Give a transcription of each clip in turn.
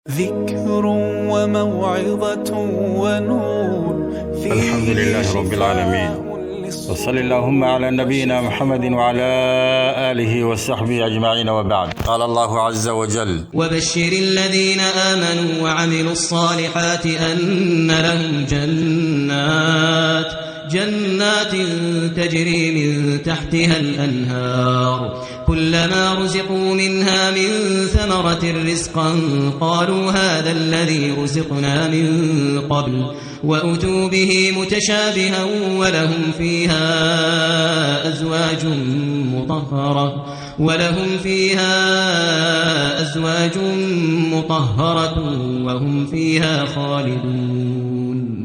ذكر وموعظة ونور. الحمد لله رب العالمين، وصل اللهم على نبينا محمد وعلى آله وصحبه أجمعين، وبعد. قال الله عز وجل: وبشر الذين آمنوا وعملوا الصالحات أن لهم جنات تجري من تحتها الأنهار، كلما رزقوا منها من ثمرة رزقا قالوا هذا الذي رزقنا من قبل، وأتوا به متشابها، ولهم فيها أزواج مطهرة وهم فيها خالدون.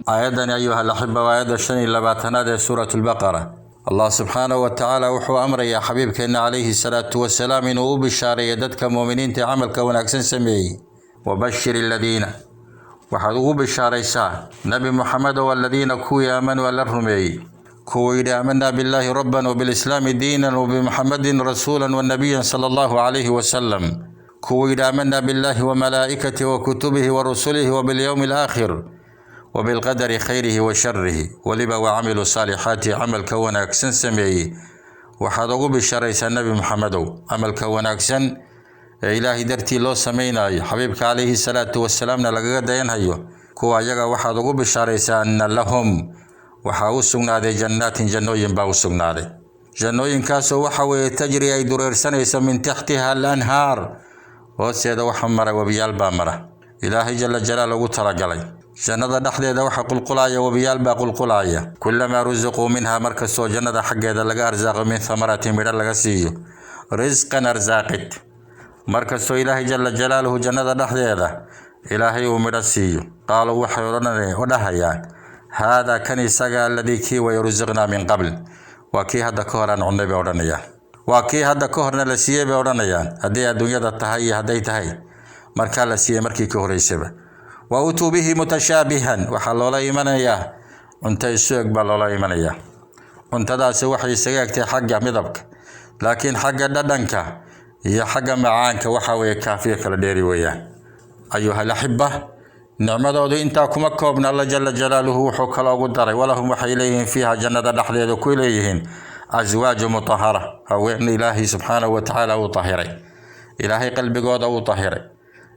Aayadani, ayuha alaxiba, waa aayadda 25aad ee Suurat Albaqara. Allah subxaanahu wa tacaala wuxuu amrayaa xabiibkeenna calayhi salaatu wasalaam inuu u bishaareeyo dadka muuminiinta ee camalka wanaagsan sameeyey. Wabashir aladiina, waxaad ugu bishaaraysaa, Nebi Moxamed oo, aladiina, kuwii, aamanuu, alla rumeeyey, kuwuu yidhi: aamanaa billaahi rabban wbilislaami diinan wabimuxamadin rasuulan wanabiyan sala Allahu calayhi wasalam, kuwuu yidhi: aamanaa billaahi wamalaa'ikatihi wa kutubihi wa rusulihi wabilyowmi alaakhir wabilqadari khayrihi wa sharihi, weliba wacamiluu saalixaati, camalka wanaagsan sameeyey. Waxaad ugu bishaaraysaa, Nebi Moxamedow, camalka wanaagsan ee Ilaahay dartii loo samaynayo, xabiibka calayhi salaatu wasalaamna lagaga dayanhayo, kuwa ayaga waxaad ugu bishaaraysaa anna lahum, waxaa u sugnaaday, jannaatin, jannooyin baa u sugnaaday. Jannooyinkaasoo waxa weeye tajri, ay dureersanayso, min taxtiha al anhaar, hoosteeda waxa mara webiyaal baa mara. Ilaahay jala jalaal ugu talagalay jannada dhexdeeda waxa qulqulaya webiyaal baa qulqulaya. Kulamaa rusiquu minha, markastoo jannada xaggeeda laga arsaaqo, min thamaratin, midho laga siiyo, risqan, arsaaqid, markastoo Ilaahay jala jalaaluhu jannada dhexdeeda Ilaahay uu midho siiyo, qaaluu, waxay odhahayaan: haadaa, kan isaga, aladii, kii way, rusiqnaa min qabl, waa kii hadda ka hor aan cunnay, bay odhanayaan. Waa kii hadda ka horna la siiyey, bay odhanayaan, hadday adduunyada tahay iyo hadday tahay markaa la siiyey markii ka horeysaba. Wa utuu bihi mutashaabihan, waxaa loola imanayaa cunto isu eg baa loola imanayaa. Cuntadaasi waxay isaga egtay xagga midabka, laakiin xagga dhadhanka iyo xagga macaanka waxa weeye kaafiyo kala dheeri weeyaan. Ayuha alaxiba, nicmadoodu intaa kuma koobna. Alla jala jalaaluhu wuxuu kaloo ugu daray: walahum, waxay leeyihiin, fiiha, jannada dhexdeeda ku leeyihiin, aswaaju mutahara, haween Ilaahay subxaanahu wa tacaala uu tahiray, Ilaahay qalbigooda uu tahiray,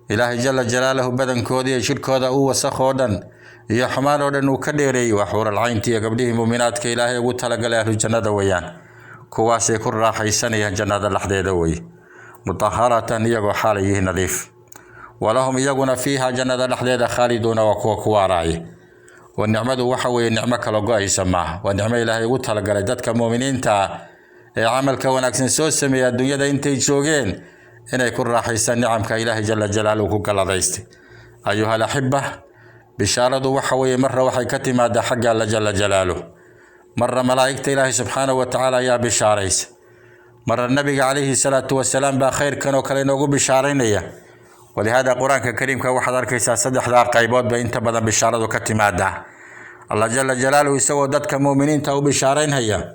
Ilaahay jala jalaaluhu badankooda iyo jidhkooda uu wasakh oo dhan iyo xumaan oo dhan uu ka dheereeyey. Waa xuuralcaynti iyo gabdhihii muuminaadka Ilaahay ugu talagalay ahlu jannada weeyaan. Kuwaasay ku raaxaysanayaan jannada dhexdeeda weye, mutaharatan, iyagoo xaalay yihiin nadiif. Walahum, iyaguna, fiiha, jannada dhexdeeda, khaaliduuna, waa kuwa ku waaraaya. Oo nicmadu waxa weeye nicmo kala go-aysa maaha. Waa nicmo Ilaahay ugu talagalay dadka muuminiinta ah ee camalka wanaagsan soo sameeyay adduunyada intay joogeen inay ku raaxaystaan nicamka Ilaahay jala jalaaluhu ku galladaystay. Ayuha alaxiba, bishaaradu waxa weeye marra waxay ka timaadaa xagga Alla jala jalaaluh, marra malaa'igta Ilaahay subxaanahu wa tacaala ayaa bishaaraysa, marra nabiga calayhi salaatu wasalaam baa khayrkan oo kale inoogu bishaaraynaya. Walihaada Qur-aanka kariimka waxaad arkaysaa saddexdaa qaybood bay inta badan bishaaradu ka timaadaa. Allah jala jalaaluhu isagoo dadka muuminiinta u bishaaraynhaya: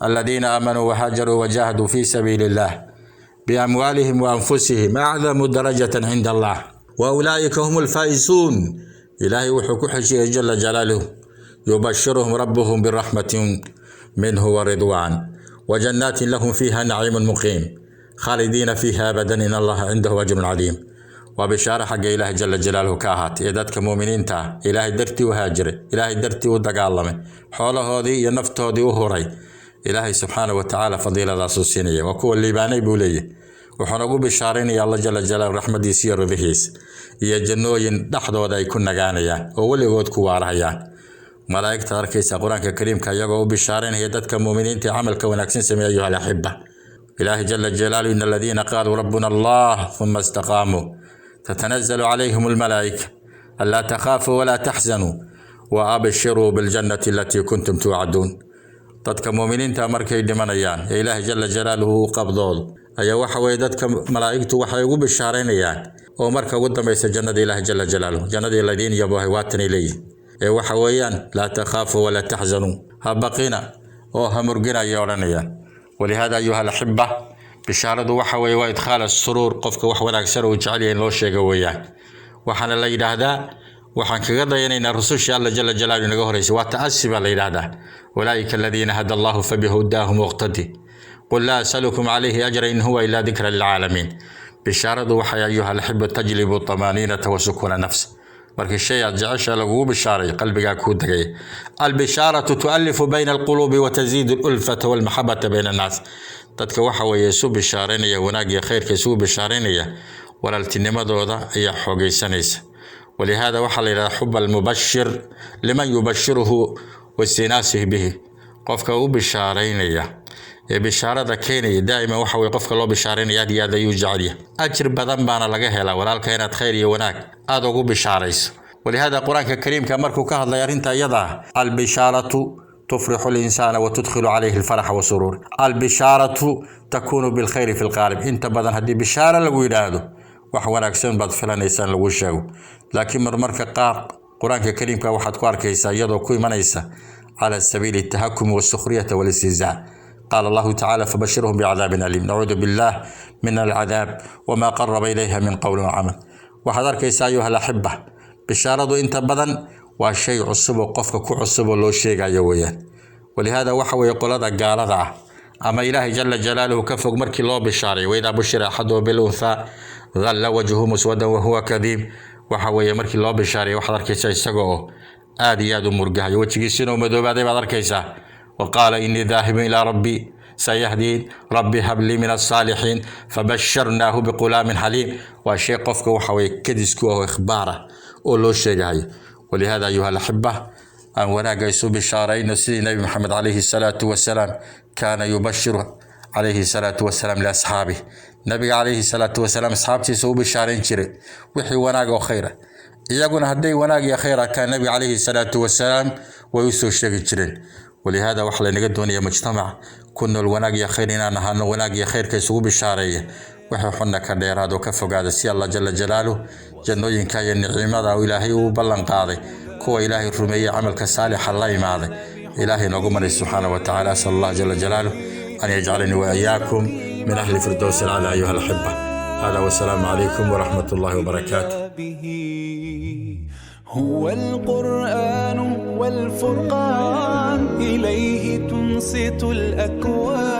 aladiina aamanuu wahaajaruu wajaahaduu fii sabiili illah biamwaalihim waanfusihim acdamu darajatan cinda Allah wa ulaa'ika hum alfaa'isuun. Ilaahay wuxuu ku xejiyey jala jalaaluhu: yubashiruhum rabbuhum biraxmatin minhu waridwaan wajannaatin lahum fiiha naciimun muqiim khaalidiina fiiha abadan in Allaha cindahu ajrun cadiim. Waa bishaaro xagga Ilaahay jala jalaaluhu ka ahaatay ee dadka muuminiinta ah, Ilaahay dartii u haajiray, Ilaahay dartii u dagaalamay, xoolahoodii iyo naftoodii u huray. Ilaahay subxaana wa tacaala fadiiladaasuu siinaya. Waa kuwa liibaanay, buu leeyahy. Wuxuuna ugu bishaaraynaya Alla jala jalaaluhu raxmadiisa iyo ridihiisa iyo jannooyin dhexdooda ay ku nagaanayaan oo weligood ku waarahayaan. Malaa'igta arkaysa Qur-aanka kariimka iyagoo u bishaaraynaya dadka muuminiinta ee camalka wanaagsan sameeya. Ayuha alaxiba, Ilaahi jala jalaaluhu: in aladiina qaaluu rabbuna Allah uma istaqaamuu tatanazalu calayhim almalaa'ika anlaa takhaafuu walaa taxzanuu wa abshiruu biljannati alatii kuntum tuucaduun. Dadka muuminiinta markay dhimanayaan ee Ilaahay jala jalaaluhu u qabdoodo ayaa waxa weeye dadka malaa'igtu waxay ugu bishaaraynayaan oo marka ugu dambaysa jannada Ilaahay jala jalaaluhu, jannadii laydiin yabohay waatanay leeyihin ee waxa weeyaan: laa takhaafuu walaa taxzanuu, ha baqina oo ha murgina, ayay odhanayaan. Walihaada, ayuha alaxiba, bishaaradu waxa weeye waa idkhaal asuruur, qofka wax wanaagsan uu jecel yahay in loo sheego weeyaan. Waxaana la yidhaahdaa waxaan kaga dayanaynaa rusushii Alla jala jalaalu inaga horeysay. Waa ta'asi baa la yidhaahdaa. Ulaa'ika aladiina hada Allahu fabihudaahum muqtadi, qul laa asalukum calayhi ajra in huwa ilaa dikra lilcaalamiin. Bishaaradu waxay, ayuha alaxiba, tajlibu tamaaniinata wa sukuna nafs. Markii shay aad jecesha lagugu bishaaray, qalbigaa kuu degaya. Albishaaratu tualifu bayna alquluubi wa taziidu alulfata walmaxabata bayna annaas. Dadka waxa weeye isu bishaaraynaya wanaag iyo khayrka isugu bishaaraynaya, walaaltinimadooda ayaa xoogaysanaysa. Walihaada waxaa la yidhahdaa xuba almubashir liman yubashiruhu waistinaasihi bihi. Qofka u bishaaraynaya ee bishaarada keenaya daa'iman waxa weye qofka loo bishaaraynaya aad iyo aad ayuu jecel yahay. Ajir badan baana laga helaa walaalka inaad khayr iyo wanaag aada ugu bishaarayso. Walihaada Qur-aanka Kariimka markuu ka hadlay arrinta iyada ah, albishaaratu tufrixu linsaana wa tudkhilu calayhi alfaraxa wasuruur. Albishaaratu takuunu bilkhayri fi lqaalib. Inta badan haddii bishaaro lagu yidhaahdo, wax wanaagsan baad filanaysaa in lagu sheego, laakiin marmarka qaar Qur-aanka Kariimka waxaad ku arkaysaa iyadoo ku imanaysa cala sabiili altahakumi wasukhriyata walistihzaa. Qaala Allahu tacaala: fabashirhum bicadaabin aliim. Nacuudu billah min alcadaab wamaa qaraba ilayha min qowlin wacamal. Waxaad arkaysaa, ayuha alaxiba, bishaaradu inta badan waa shay cusub oo qofka ku cusub oo loo sheegayo weeyaan. Walihaada waxa weeye qolada gaalada ah ama Ilaahay jala jalaaluhu ka fog markii loo bishaaray, waidaa bushira axaduhum bilunthaa dhalla wajhu muswadan wahuwa kadiim. Waxa weeye markii loo bishaaray, waxaad arkaysaa isaga oo aad iyo aad u murgahayo, wejigiisina uu madoobaaday baad arkaysaa. Waqaala inii daahibun ilaa rabbi sayahdiin, rabbi hablii min alsaalixiin, fabasharnaahu biqulaamin xaliim. Waa shay qofka waxa weye kadisku ah oo ikhbaar ah oo loo sheegahayo. Walihaada, ayuha alaxiba, aan wanaagga isu bishaarayno sidii Nabi Maxamed calayhi salaatu wasalaam kaana yubashiru calayhi salaatu wasalaam liasxaabih. Nabiga calayhi salaatu wasalaam asxaabtiisa u bishaarayn jiray wixii wanaag oo khayra, iyaguna hadday wanaag iyo khayr arkaan, Nabiga calayhi salaatu wasalaam way usoo sheegi jireen. Walihaada waxaa laynaga doonaya mujtamac ku nool wanaag iyo khayr inaan ahaano, wanaag iyo khayrka isugu bishaareeya, wixii xunna ka dheeraad oo ka fogaada, si Allah jala jalaaluh jannooyinka iyo nicimada uu Ilaahay uu ballan qaaday kuwa Ilaahay rumeeyey, camalka saalixa la imaaday, Ilaahay noogu maray subxaana wa tacaala. Asal Allah jala jalaaluh an yajcalanii wa iyaakum min ahli firdows alcala. Ayuha alaxiba, hada wasalaamu calaykum waraxmat ullahi wabarakaatu. به هو القرآن والفرقان، إليه تنصت الأكوان.